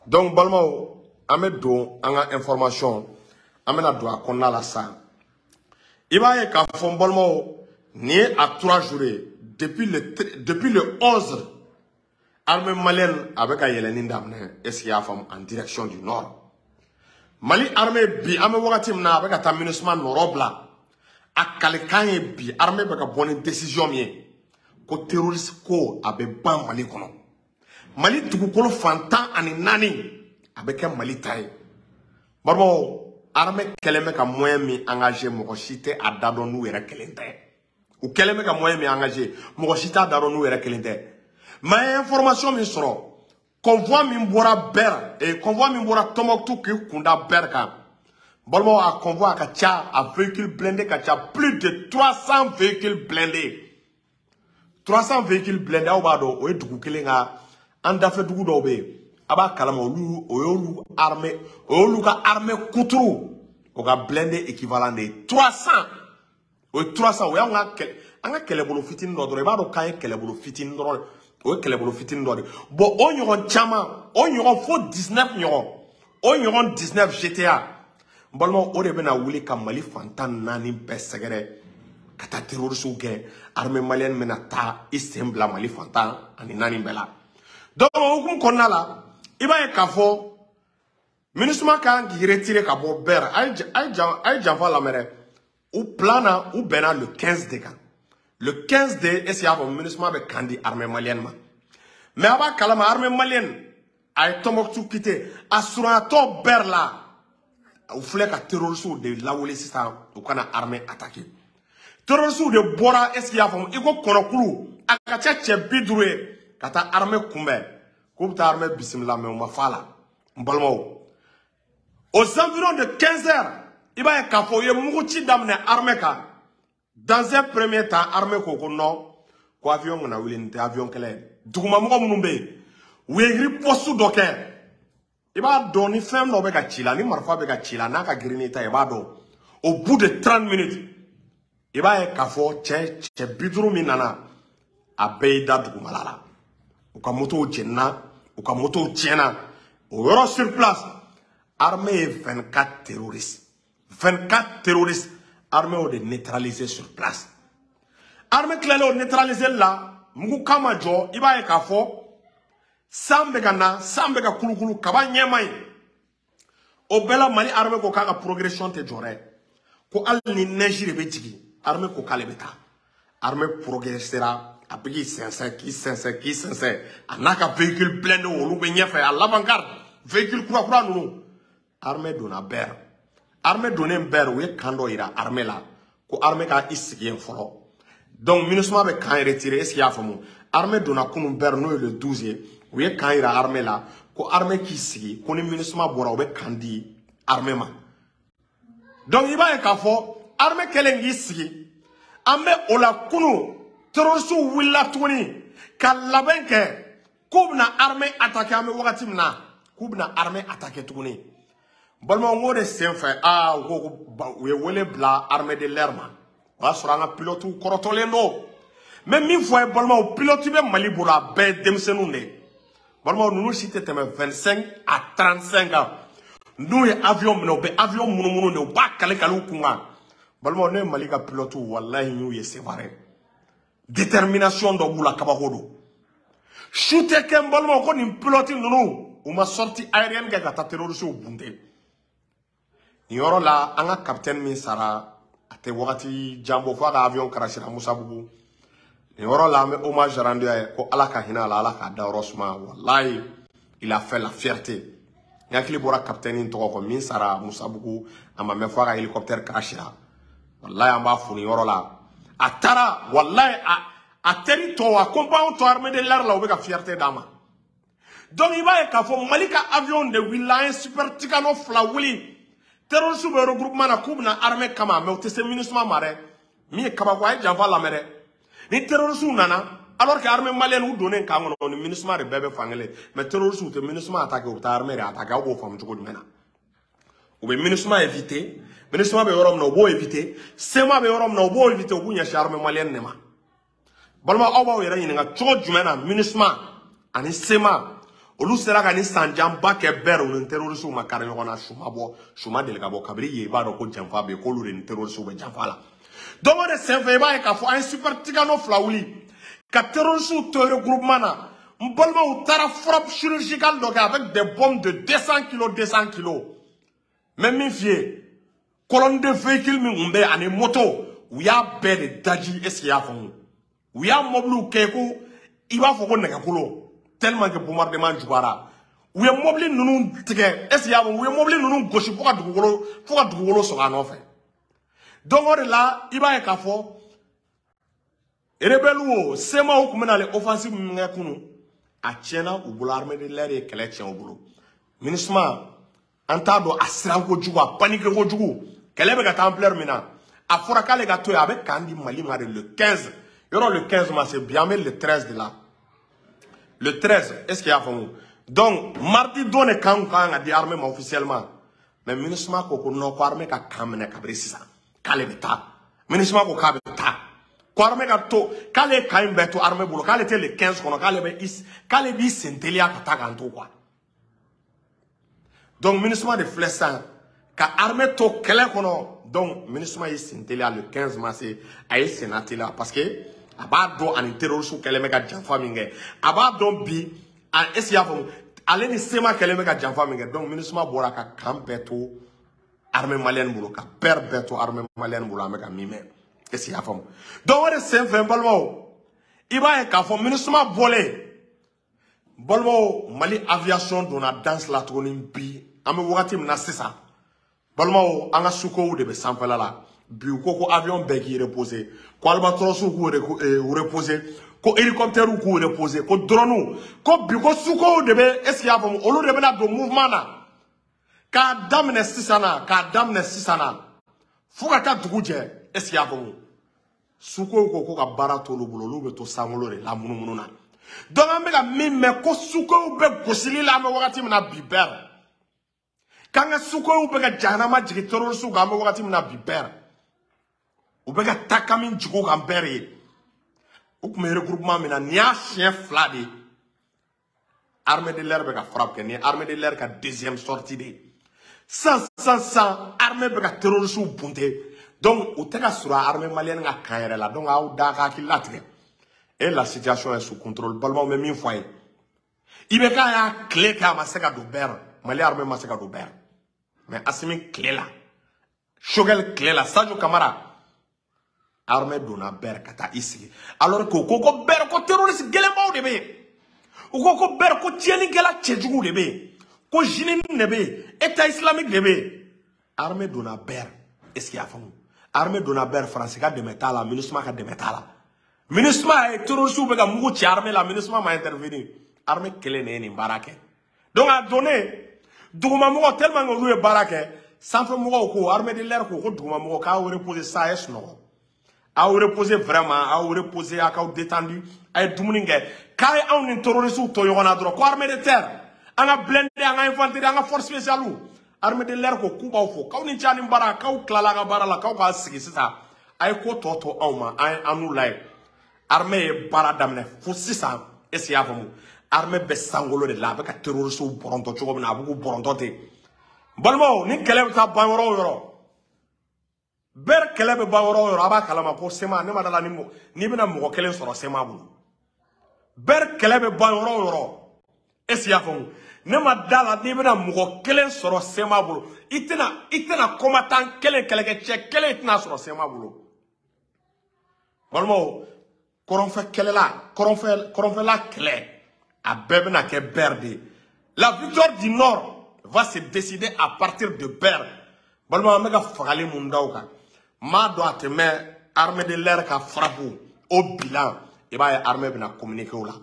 Donc balimaw, an bɛ don an ka information, an bɛna don a kɔnɔna la sisan. I b'a ye k'a fɔ n balimaw, nin ye a 3 jours ye depuis le 11, armée malienne a bɛ ka yɛlɛnni daminɛ, est ce que i y'a faamu, en direction du nord. Mali armée bi, an bɛ wagati min na, a bɛ ka taa MINUSMA nɔrɔ bila. A kalikan ye bi, armée bɛ ka bɔ ni décision min ye, ko terroriste ko a bɛ ban Mali kɔnɔ. Mali dugukolo fan 14, a bɛ kɛ Mali ta ye. Balimaw, armée kɛlen bɛ ka moyen min engagé, mɔgɔ si tɛ a da dɔn n'u yɛrɛ kelen tɛ. U kɛlen bɛ ka moyen min engagé, mɔgɔ si t'a da dɔn n'u yɛrɛ kelen tɛ. Mais an ye information min sɔrɔ, convoi min bɔra Ber, convoi min bɔra Tombouctou k'i kunda Ber kan, balimaw, a convoi a ka ca, a véhicule blindé ka ca, plus de 300 véhicules blindés. 300 véhicules blindés, aw b'a dɔn, o ye dugu kelen ka, an dafɛ dugu dɔw bɛ yen, a b'a kalama, olu o y'olu armée, o y'olu ka armée kuturu o ka blindé équivalent de ye 300. O ye 300, o y'anw ka kɛlɛ, an ka kɛlɛbolo fitinin dɔ dɔrɔn. I b'a dɔn k'an ye kɛlɛbolo fitinin dɔrɔn, o ye kɛlɛbolo fitinin dɔ de. Bon, o ɲɔgɔn caman, o ɲɔgɔn fo 19 ɲɔgɔn, o ɲɔgɔn 19 GTA, n balimaw, o de bɛna wuli ka Mali fan 14 bɛɛ sɛgɛrɛ ka taa terroristew gɛn. Armée malienne bɛna taa i sen bila Mali fan 14 bɛɛ la. Donc o hukumu kɔnɔna la, i b'a ye k'a fɔ MINUSMA kan k'i retirer ka bɔ Ber. A ye janfa lamɛn dɛ. U plan na, u bɛnna le 15 de kan. Le 15 de, est ce que y'a fɔ, MINUSMA bɛ camp di armée malienne ma. Mais a b'a kalama, armée malienne a ye Tombouctou quitté, a surunyatɔ Ber la, u filɛ ka terroristew de lawuli sisan, u kana armée attaquer. Terroristew de bɔra, est ce que y'a faamu, i ko kɔnɔkulu a ka ca, cɛ 50 ye, ka taa armée kunbɛn k'u bɛ taa armée bisimila, mais u ma fa la. N balimaw, aux environs de 15 heures, i b'a ye k'a fɔ u ye mugu ci daminɛ armée kan. Dans un premier temps, armée ko ko non, ko avion kana wuli, nin tɛ avion kɛlɛ ye. Dugumamɔgɔ minnu bɛ yen, u ye riposte dɔ kɛ. I b'a dɔn ni fɛn dɔ bɛ ka ci la, ni marifa bɛ ka ci la, n'a ka girin n'i ta ye, i b'a dɔn. Au bout de 30 minutes, i b'a ye k'a fɔ cɛ 50 min nana, a bɛɛ y'i da dugumala la. U ka motow jenina, u ka motow tiɲɛna o yɔrɔ sur place. Armée ye 24 terroristes, 24 terroristes, armée y'o de neutraliser sur place. Armée tilalen o neutraliser la, mugu kan ma jɔ. I b'a ye k'a fɔ san bɛ ka na, san bɛ ka kulukulu, kaba ɲɛma ye. O bɛɛ la, Mali armée ko k'a ka progression tɛ jɔ dɛ, ko hali ni neige de bɛ jigin, armée ko k'ale bɛ taa. Armée progressera, a bɛ k'i sɛnsɛn, k'i sɛnsɛn, k'i sɛnsɛn, a n'a ka véhicule blindé, olu bɛ ɲɛfɛ, a l'avant-garde, véhicule kura kura ninnu. Armée donna Ber. Armée donnen Ber, u ye camp dɔ yira armée la ko armée ka i sigi yen fɔlɔ. Donc MINUSMA bɛ camp retiré, est ce que i y'a faamu? Armée donna kunun Ber, n'o ye le 12 ye, u ye camp yira armée la ko armée k'i sigi, ko ni MINUSMA bɔra, u bɛ camp di armée ma. Donc i b'a ye k'a fɔ armée kɛlen k'i sigi, an bɛ o la kunun, terroristew wulila tuguni ka labɛn kɛ k'u bɛna armée attaquer. An bɛ wagati min na, k'u bɛna armée attaquer tuguni. Balimaw, n k'o de sen fɛ, aa, u ko ko u ye wele bila armée de l'air ma. O y'a sɔrɔ an ka pilotes kɔrɔtɔlen don. N bɛ min fɔ a ye, balimaw, pilote bɛ Mali bolo, a bɛɛ ye denmisɛnninw de ye. Balimaw, ninnu si tɛ tɛmɛ 25 à 35 ans. N'u ye avion minɛ, u bɛ avion munumunu de, u b'a kale kale u kun kan. Balimaw, ne ye Mali ka pilote, walahi, n y'u ye Sévaré, détermination dɔ b'u la, kabako don. Su tɛ kɛ, n balimaw, ko nin pilote ninnu u ma sortie aérienne kɛ ka taa terroriste bunte. Nin yɔrɔ la, an ka capitaine min sara, a tɛ wagati jan bɔ, fo a ka avion crashera Musabugu. Nin yɔrɔ la, an bɛ hommage rendu a ye, ko Ala ka hinɛ a la, Ala k'a dayɔrɔ suma. Walahi, il a fait la fierté. N hakili bɔra capitaine in tɔgɔ kɔ, min sara Musabugu, a ma mɛn fo a ka hélicoptère crashera. Walahi, an b'a fo nin yɔrɔ la. A taara, walahi, a teri tɔw, a compagnon tɔ armée de l'air la, u bɛ ka fierté d'a ma. Donc i b'a ye k'a fɔ Mali ka avion de wulila, an ye Super Tucano fila wuli. Terroriste bɛ regroupement na k'u bɛna armée kama, mais u tɛ se MINUSMA ma dɛ. Min ye kabako, a ye janfa lamɛn dɛ. Ni terroriste nana, alors que armée malienne u donnen camp kɔnɔ, ni MINUSMA de bɛɛ bɛ fankelen, mais terroriste u tɛ MINUSMA attaquer, u bɛ taa armée de attaquer. Aw b'o faamu cogo jumɛn na? U bɛ MINUSMA éviter, MINUSMA bɛ yɔrɔ min na, u b'o éviter, CMA bɛ yɔrɔ min na, u b'o éviter, u b'u ɲɛsin armée malienne de ma. Balima, aw b'aw yɛrɛ ɲininka cogo jumɛn na MINUSMA ani CMA, Olu sera ka ni sanjanba kɛ bɛɛ u ni terroriste ma kari ɲɔgɔn na su ma bɔ su ma deli ka bɔ kabiri yen i b'a dɔn ko janfa bɛ yen k'olu de ni terroriste bɛ janfa la. Donc o de senfɛ i b'a ye k'a fɔ an ye super tigano fila wuli ka terroriste to regroupement na. N balimaw taara frappe chirurgicale dɔ kɛ avec des bombes de 200 kilos 200 kilos. N bɛ min f'i ye, colonne de véhicule min tun bɛ yen ani moto u y'a bɛɛ de daji, est ce que i y'a faamu? U y'a mobiliw kɛ ko i b'a fɔ ko nɛgɛkolo. Tellement que bombardement juguyara u ye mobili ninnu tigɛ, est ce que i y'a faamu? U ye mobili ninnu gosi fo ka dugukolo sɔgɔ a nɔfɛ. Donc o de la i b'a ye k'a fɔ rebelle o CMA tun bɛ n'ale offensive min kɛ kunun a tiɲɛna u bolo, armée de l'air ye kɛlɛ tiɲɛ u bolo. MINUSMA an t'a dɔn a siran kojugu a paniqué kojugu kɛlɛ bɛ ka taa ampleur min na a fɔra k'ale ka to yen a bɛ camp di Mali ma de le 15 yɔrɔ le 15 ma se bi an bɛ le 13 de la. Le 13, est-ce qu'il y a faamu? Donc, mardi don de kan ka di armée ma officiellement. Mais MINUSMA ko ko non ko armée ka camp minɛ kabiri sisan k'ale bɛ taa. MINUSMA ko k'a bɛ taa. Ko armée ka to k'ale camp in bɛɛ to armée bolo k'ale tɛ le 15 kɔnɔ k'ale bɛ k'ale b'i sen teliya ka taa k'an to quoi. Donc MINUSMA de filɛ sisan ka armée to kɛlɛ kɔnɔ. Donc MINUSMA y'i sen teliya le 15 ma se a ye sen teliya parce que a b'a dɔn ani terroriste kɛlen bɛ ka janfa min kɛ a b'a dɔn bi est ce que i y'a faamu ale ni CMA kɛlen bɛ ka janfa min kɛ. Donc MINUSMA bɔra ka camp bɛɛ to armée malienne bolo ka père bɛɛ to armée malienne bolo an bɛ ka min mɛn, est ce que i y'a faamu? Donc o de senfɛ n balimaw i b'a ye k'a fɔ MINUSMA bɔlen balimaw Mali aviation donna danse la tuguni bi an bɛ wagati min na sisan balimaw an ka sukow de bɛ sanfɛla la. Bi u ko ko avion bɛɛ k'i reposer ko albatros k'u reposer ko hélicoptère k'u reposer ko drone ko bi ko sukow de bɛ, est ce que i y'a faamu, olu de bɛna don mouvement na k'a daminɛ sisan na k'a daminɛ sisan na fo ka taa dugu jɛ, est ce que i y'a faamu? Sukow ko ko ka baara t'olu bolo olu bɛ to sankolo de la munumunu na. Donc an bɛ ka min mɛn ko sukow bɛ gosili la an bɛ wagati min na bi bɛɛ k'an ka sukow bɛ ka jahanama jigin terroriste kan an bɛ wagati min na bi bɛɛ. U bɛ ka taka min jigin u kan bɛɛ ye. U tun bɛ regroupement min na nin y'a siɲɛ fila de ye. Armée de l'air bɛ ka frappe kɛ nin ye armée de l'air ka deuxième sortie de ye. San armée bɛ ka terroriste bunte. Donc u tɛ ka surun armée malienne ka camp yɛrɛ la. Donc aw da ka hakili latigɛ. Et la situation est sous contrôle. Balimaw bɛ min fɔ a ye. IBK y'a tile kɛ a ma se ka don bɛɛ. Mali armée ma se ka don bɛɛ. Mais Assimi tile la. Choguel tile la. Sadio Kamara. Armée donna bɛɛ ka taa i sigi alors que u ko ko bɛɛ ko terroriste gɛlɛnbaw de bɛ yen u ko ko bɛɛ ko tiɲɛnikɛla cɛjuguw de bɛ yen ko JNIM de bɛ yen état islamique de bɛ yen armée donna bɛɛ, est ce que i y'a faamu? Armée donna bɛɛ Faransi ka dɛmɛ t'a la, MINUSMA ka dɛmɛ t'a la. MINUSMA ye terroriste bɛ ka mugu ci armée la, MINUSMA ma intervenir, armée kelen de ye nin baara kɛ. Donc a donnen dugumamɔgɔw tellement que olu ye baara kɛ sanfɛmɔgɔw ko armée de l'air ko ko dugumamɔgɔw k'aw reposer sa a ye sunɔgɔ. Aw reposer vraiment, aw reposer, a k'aw détendu, a ye dumuni kɛ. K'a ye anw ni terroriste to ɲɔgɔn na dɔrɔn ko armée de terre, an ka blindé, an ka infanterie, an ka force spéciale, armée de l'air ko k'u b'aw fo, k'aw ni ce ni baara, k'aw tilala a ka baara la, k'aw k'a sigi sisan, a ye ko tɔ to anw ma, an ye an n'u lajɛ. Armée ye baara daminɛ fo sisan, est ce que i y'a faamu? Armée bɛ sankolo de la, a bɛ ka terroriste bɔrɔntɔ cogo min na, a bɛ k'u bɔrɔntɔ ten. Balimaw, ni kɛlɛ bɛ taa ban yɔrɔ o yɔrɔ, bɛɛ kɛlɛ bɛ ban yɔrɔ o yɔrɔ a b'a kalama ko CMA ne ma da la n'i bɛna mɔgɔ kelen sɔrɔ CMA bolo. Bɛɛ kɛlɛ bɛ ban yɔrɔ o yɔrɔ, est ce que i y'a faamu? Ne ma da la n'i bɛna mɔgɔ kelen sɔrɔ CMA bolo, i tɛna combattant kelen kɛlɛkɛcɛ kelen i tɛna sɔrɔ CMA bolo. Balimaw, kɔrɔnfɛ kɛlɛla kɔrɔnfɛla kɛlɛ a bɛɛ bɛna kɛ bɛɛ de ye. La victoire du Nord va se décider à partir de Ber. Balimaw, an bɛ ka fagali mun da o kan. M'a dɔn a tɛ mɛn armée de l'air ka frappe o bilan i b'a ye armée bɛna communiquer o la.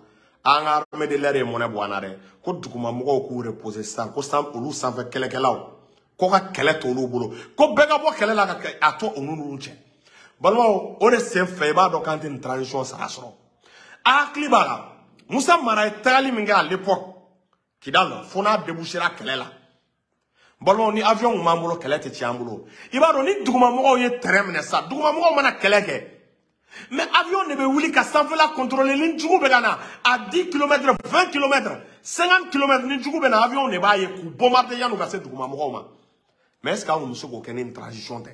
An ka armée de l'air ye mɔnɛ bɔ an na dɛ ko dugumamɔgɔw k'u reposer sisan ko olu sanfɛ kɛlɛkɛlaw ko ka kɛlɛ t'olu bolo ko bɛɛ ka bɔ kɛlɛ la ka a to olu n'olu cɛ. Balimaw, o de sen fɛ i b'a dɔn k'an tɛ nin transition sara sɔrɔ. A hakili b'a la Moussa Mara ye tagali min kɛ à l'époque Kidal fo n'a débouchera kɛlɛ la. Balimaw, ni avion kun b'an bolo kɛlɛ tɛ tiɲɛ an bolo. I b'a dɔn ni dugumamɔgɔw ye terrain minɛ sisan, dugumamɔgɔw mana kɛlɛ kɛ Mais avion de bɛ wuli ka sanfɛla contrôler ni jugu bɛ ka na à 10 km, 20 km, 50 km, ni jugu bɛ na, avion de b'a ye k'u bombarder yan'u ka se duguma mɔgɔw ma. Mais est ce que anw bɛ se k'o kɛ ni transition tɛ?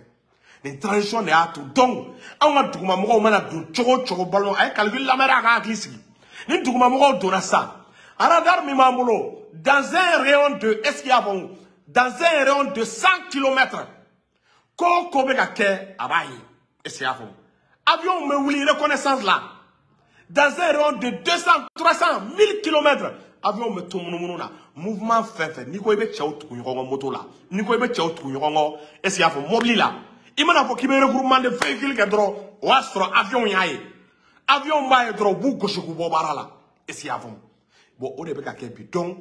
Nin transition de y'a to. Donc anw ka duguma mɔgɔw mana don cogo o cogo, balimaw, a ye calcul lamɛn, a ka hakili sigi. Ni duguma mɔgɔw donna sisan, radar min b'an bolo, dans un rayon de, est ce qu'il y a bon, dans un rayon de 100 km, ko o ko bɛ ka kɛ, a b'a ye. Est ce qu'il y a faamu? Avion bɛ wuli reconnaissance la dans un rayon de 200, 300, 1000 km, avion bɛ to munumunu na. Mouvement fɛn fɛn, n'i ko i bɛ cɛw tugu ɲɔgɔn kɔ moto la, n'i ko i bɛ cɛw tugu ɲɔgɔn kɔ, est ce qu'il y a fɔ mobili la, i mana fɔ k'i bɛ regroupement de véhicule kɛ dɔrɔn, o y'a sɔrɔ avion y'a ye. Avion b'a ye dɔrɔn, u b'u gosi k'u bɔ baara la. Est ce qu'il y a faamu? Bon, o de bɛ ka kɛ bi. Donc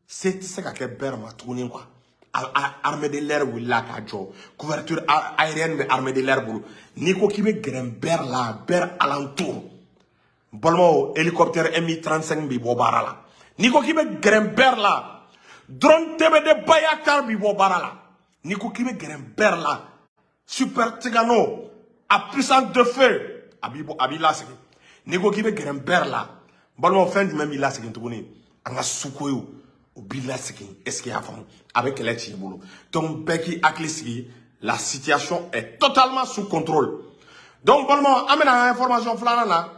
se tɛ se ka kɛ bɛrɛ ma tuguni quoi. Armée de l'air wulila k'a jɔ, couverture aérienne bɛ armée de l'air bolo. N'i ko k'i bɛ gɛrɛn bɛrɛ la, bɛrɛ alentour, balimaw, hélicoptère Mi 35 b'i bɔ baara la. N'i ko k'i bɛ gɛrɛn bɛrɛ la, drone TBD Bayaktar b'i bɔ baara la. N'i ko k'i bɛ gɛrɛn bɛrɛ la, Super Tigano à puissance de feu a b'i bɔ, a b'i lasegin. N'i ko k'i bɛ gɛrɛn bɛrɛ la, balimaw, fɛn jumɛn b'i lasegin tuguni? An ka Sukoyi, o b'i lasegin. Est ce que i y'a faamu? A bɛ kɛlɛ ci i bolo. Donc bɛɛ k'i hakili sigi, la situation est totalement sous contrôle. Donc balimaw, an bɛna an information filanan na.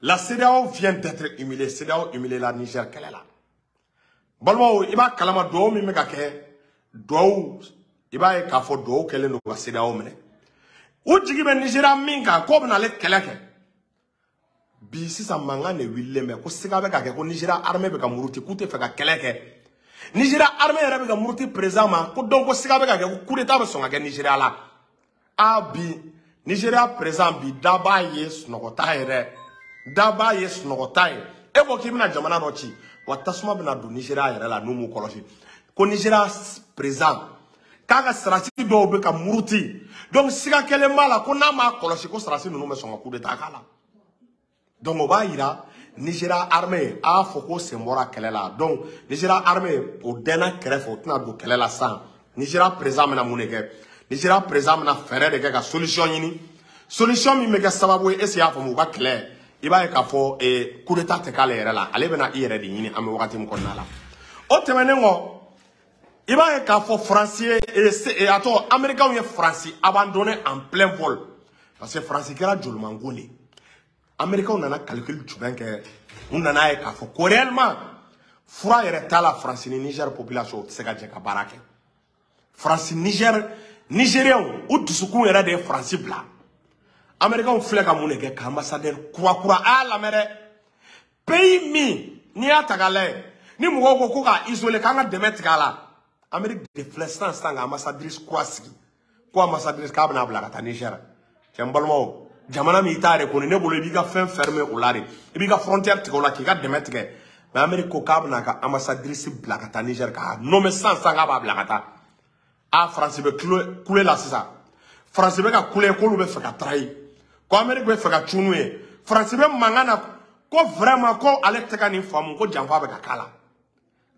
La CEDEAO vient d'être humiliée. CEDEAO humiliée la Niger kɛlɛ la. Balimaw, i b'a kalama, duwawu min bɛ ka kɛ, duwawu, i b'a ye k'a fɔ duwawu kɛlen don ka CEDEAO minɛ. U jigi bɛ Nigéria min kan k'o bɛna ale kɛlɛ kɛ bi, sisan mankan de wililen bɛ ko siga bɛ ka kɛ ko Nigéria armée bɛ ka muruti, k'u tɛ fɛ ka kɛlɛ kɛ. Nigéria armée yɛrɛ bɛ ka muruti président ma ko donc ko siga bɛ ka kɛ ko coup d'état bɛ sɔn ka kɛ Nigéria la. A bi Nigéria président bi daba ye sunɔgɔta ye dɛ, daba ye sunɔgɔta ye. E ko k'i bɛna jamana dɔ ci wa, tasuma bɛna don Nigéria yɛrɛ la n'u m'u kɔlɔsi. Ko Nigéria président k'a ka sarasi dɔw bɛ ka muruti, donc siga kɛlen b'a la ko n'a m'a kɔlɔsi, ko sarasi ninnu bɛ sɔn ka coup d'état k'a la. Donc o b'a yira Nigéria armée a fɔ ko sen bɔra kɛlɛ la. Donc Nigéria armée o dɛnna kɛrɛfɛ, o tɛna don kɛlɛ la sisan. Nigéria président bɛna mun de kɛ? Nigéria président bɛna fɛɛrɛ de kɛ ka solution ɲini, solution min bɛ kɛ sababu ye, est ce que i y'a faamu, u ka kɛlɛ, i b'a ye k'a fɔ coup d'état tɛ k'ale yɛrɛ la, ale bɛna i yɛrɛ de ɲini an bɛ wagati min kɔnɔna la. O tɛmɛnen kɔ, i b'a ye k'a fɔ Faransi ye, a tɔgɔ, Américains ye Faransi abandonné en plein vol, parce que Faransi kɛra jolimango de ye. Américains nana calcul jumɛn kɛ? U nana ye k'a fɔ ko réellement fura yɛrɛ t'a la, Faransi ni Niger population u tɛ se ka jɛ ka baara kɛ. Faransi, Niger, Nigériens u dusukun yɛrɛ de ye Faransi bila. Américains filɛ ka mun de kɛ? Ka ambassadeur kura kura, a y'a lamɛn dɛ, pays min n'i y'a ta k'a lajɛ ni mɔgɔw ko ko k'a isoler, k'an ka dɛmɛ tigɛ a la, Amérique de filɛ sisan sisan ka ambassadrice kura sigi, ko ambassadrice k'a bɛna bila ka taa Niger. Cɛ, n balimaw, jamana min i t'a yɛrɛ kɔni, ne bolo i b'i ka fɛn fermer o la de, i b'i ka frontière tigɛ o la, k'i ka dɛmɛ tigɛ. Mais Amérique ko k'a bɛna ka ambassadrice bila ka taa Niger, k'a nommer sisan sisan k'a b'a bila ka taa. A Faransi bɛ kule la sisan, Faransi bɛ ka kule k'olu bɛ fɛ ka trahir, ko Amérique bɛ fɛ ka cunu ye. Faransi bɛ mankan na ko vraiment ko ale tɛ ka nin faamu, ko janfa bɛ ka k'a la.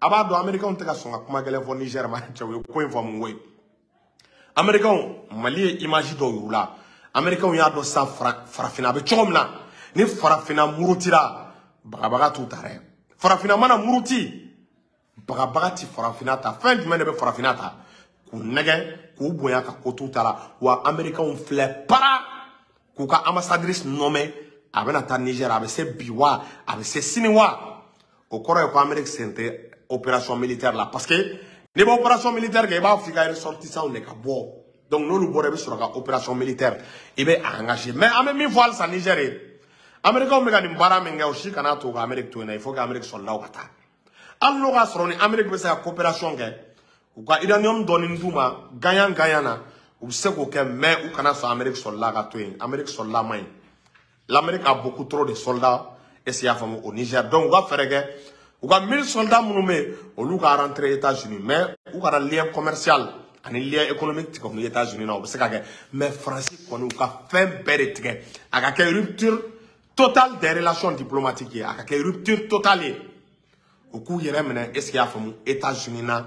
A b'a dɔn Américains tɛ ka sɔn ka kuma gɛlɛn fɔ Niger ma. Cɛ, u ye ko in faamu koyi. Américains, Mali ye image dɔw yir'u la. Américains y'a dɔn sisan farafinna bɛ cogo min na, ni farafinna murutira, bagabaga t'u ta dɛ. Farafinna mana muruti, bagabaga ti farafinna ta. Fɛn jumɛn de bɛ farafinna ta? K'u nɛgɛ, k'u bonya, ka ko t'u ta la. Wa Américains filɛ para k'u ka ambassadrice nommé, a bɛna taa Niger, a bɛ se bi wa, a bɛ se sini wa. O kɔrɔ ye ko Amérique sen tɛ opération militaire la, parce que n'i bɛ opération militaire kɛ, i b'a fɔ i ka ressortissants de ka bɔ. Donc n'olu bɔra, i bɛ sɔrɔ ka opération militaire, i bɛ a engagé. Mais an bɛ min fɔ halisa Niger ye, Américains bɛ ka nin baara min kɛ, o si kana to ka Amérique to yen nɔ. Il faut que Amérique soldat ka taa, hali n'o k'a sɔrɔ ni Amérique bɛ se ka coopération kɛ, u ka uranium dɔɔni d'u ma gagnant gagnant na, u bɛ se k'o kɛ. Mais u kana sɔn Amérique soldat ka to yen. Amérique soldat man ɲi. L'Amérique a beaucoup trop de soldats, est ce que i y'a faamu, au Niger. Donc u ka fɛɛrɛ kɛ, u ka 1000 soldats minnu bɛ yen, olu ka rentrer États-Unis, mais u kana lien commercial ani lien économique tigɛ u ni États-Unis na, o bɛ se ka kɛ. Mais Faransi kɔni, u ka fɛn bɛɛ de tigɛ, a ka kɛ rupture totale des relations diplomatiques ye, a ka kɛ rupture totale ye. U k'u yɛrɛ minɛ, est ce que i y'a faamu, États-Unis na,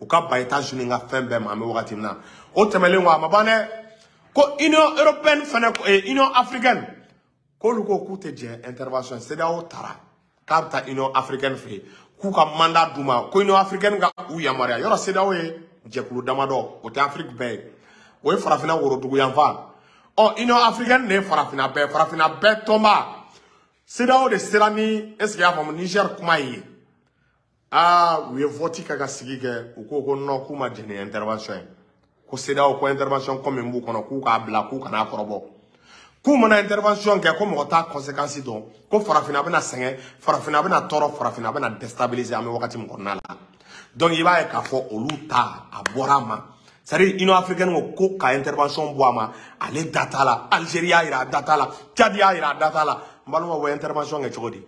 u ka ban États-Unis ka fɛn bɛɛ ma an bɛ wagati min na. O tɛmɛnen kɔ, a ma ban dɛ. Ko Union européenne fɛnɛ, Union africaine, k'olu ko k'u tɛ jɛn intervention. CEDEAO taara k'a bɛ taa Union africaine fɛ yen k'u ka mandat d'u ma, ko Union africaine ka u yamaruya. Yɔrɔ CEDEAO ye jɛkulu damadɔ, o tɛ Afrique bɛɛ ye, o ye farafinna worodugu yanfan. Ɔ, Union africaine de ye farafinna bɛɛ, farafinna bɛɛ tɔnba. CEDEAO de sera ni, est ce que i y'a faamu, Niger kuma ye. Aa, u ye vote kɛ ka sigi kɛ, u ko ko non, k'u ma jɛn ni intervention ye, ko CEDEAO ko intervention ko min b'u kɔnɔ, k'u k'a bila, k'u kana kɔrɔbɔ, k'u mana intervention kɛ, ko mɔgɔ t'a conséquence dɔn, ko farafinna bɛna sɛgɛn, farafinna bɛna tɔɔrɔ, farafinna bɛna déstabiliser. An bɛ wagati min kɔnɔna la, donc i b'a ye k'a fɔ olu ta a bɔra a ma, c'est à dire Union africaine ko ka intervention bɔ a ma, ale da t'a la. Algérie y'a yira a da t'a la, Tchad y'a yira a da t'a la. N balimaw, bɛ intervention kɛ cogo di?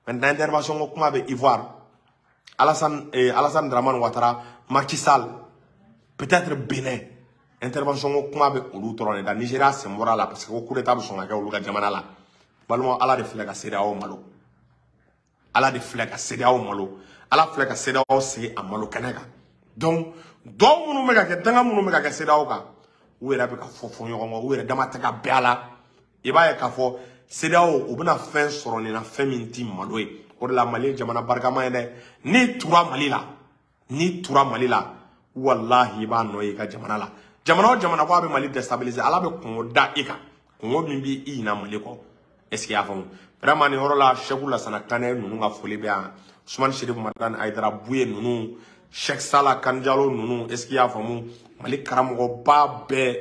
Maintenant, intervention ko kuma bɛ Ivoire, Alassane Dramane Ouattara, Macky Sall, peut-être Bénin. Intervention ko kuma bɛ olu dɔrɔn de da. Nigéria sen bɔra a la parce que ko coup d'état bɛ sɔn ka kɛ olu ka jamana la. Balimaw, Ala de filɛ ka CEDEAO malo, Ala de filɛ ka CEDEAO malo, Ala filɛ ka CEDEAO sigi a malo kɛnɛ kan. Donc dɔw minnu bɛ ka kɛ, danga minnu bɛ ka kɛ CEDEAO kan, u yɛrɛ bɛ ka fɔ fɔ ɲɔgɔn kɔ, u yɛrɛ dama tɛ ka bɛn a la. I b'a ye k'a fɔ CEDEAO, u bɛna fɛn sɔrɔ nin na, fɛn min ti malo ye. O de la Mali ye jamana barikama ye dɛ. N'i tura Mali la, n'i tura Mali la, walahi, i b'a nɔ ye i ka jamana la. Jamana o jamana ko a bɛ Mali déstabiliser, Ala bɛ kungo da i kan, kungo min b'i ɲina Mali kɔ. Est ce que i y'a faamu? Vraiment, nin yɔrɔ la, Sɛku Lasana Kanɛ ninnu ka foli bɛ yan, Usumani Sherif Madani Hayidara Buye ninnu, Sheikh Sala Kanjalo ninnu, est ce que i y'a faamu? Mali karamɔgɔba bɛɛ,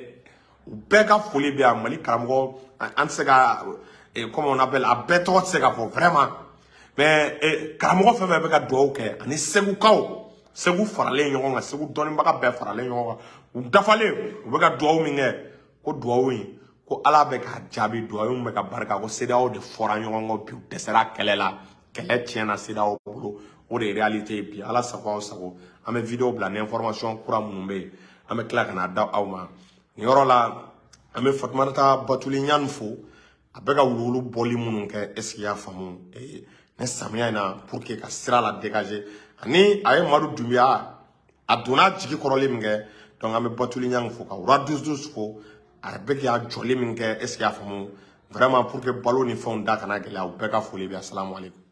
u bɛɛ ka foli bɛ yan. Mali karamɔgɔ, an tɛ se ka, comment on appelle, a bɛɛ tɔgɔ tɛ se ka fɔ vraiment, mais karamɔgɔ fɛn fɛn bɛ ka dugawu kɛ, ani Segukaw, Segu faralen ɲɔgɔn kan, Segu dɔnnibaga bɛɛ faralen ɲɔgɔn kan, u dafalen, u bɛ ka dugawu min kɛ, ko dugawu in, ko Ala bɛ k'a jaabi, dugawu in bɛ ka barika, ko CEDEAO de fɔra ɲɔgɔn kɔ bi, u dɛsɛra kɛlɛ la, kɛlɛ tiɲɛna CEDEAO bolo. O de ye réalité ye bi. Ala sago aw sago, an bɛ vidéo bila ni information kura minnu bɛ yen, an bɛ tila ka na da aw ma. Nin yɔrɔ la, an bɛ Fatumata Batuli Ɲani fo, a bɛ ka wuluwulu bɔli minnu kɛ, est ce que i y'a faamu, ni samiya in na, pour que ka sira la dégager, ani a ye Madu Dunbiya, a donna jigi kɔrɔlen min kɛ. Donc an bɛ Batuli Ɲani fo, ka Roi 12 fo, a bɛ k'a jɔli min kɛ, est ce que i y'a faamu, vraiment, pour que balo ni fɛnw da kana gɛlɛya. U bɛɛ ka foli bɛ. Asalamu aleykum.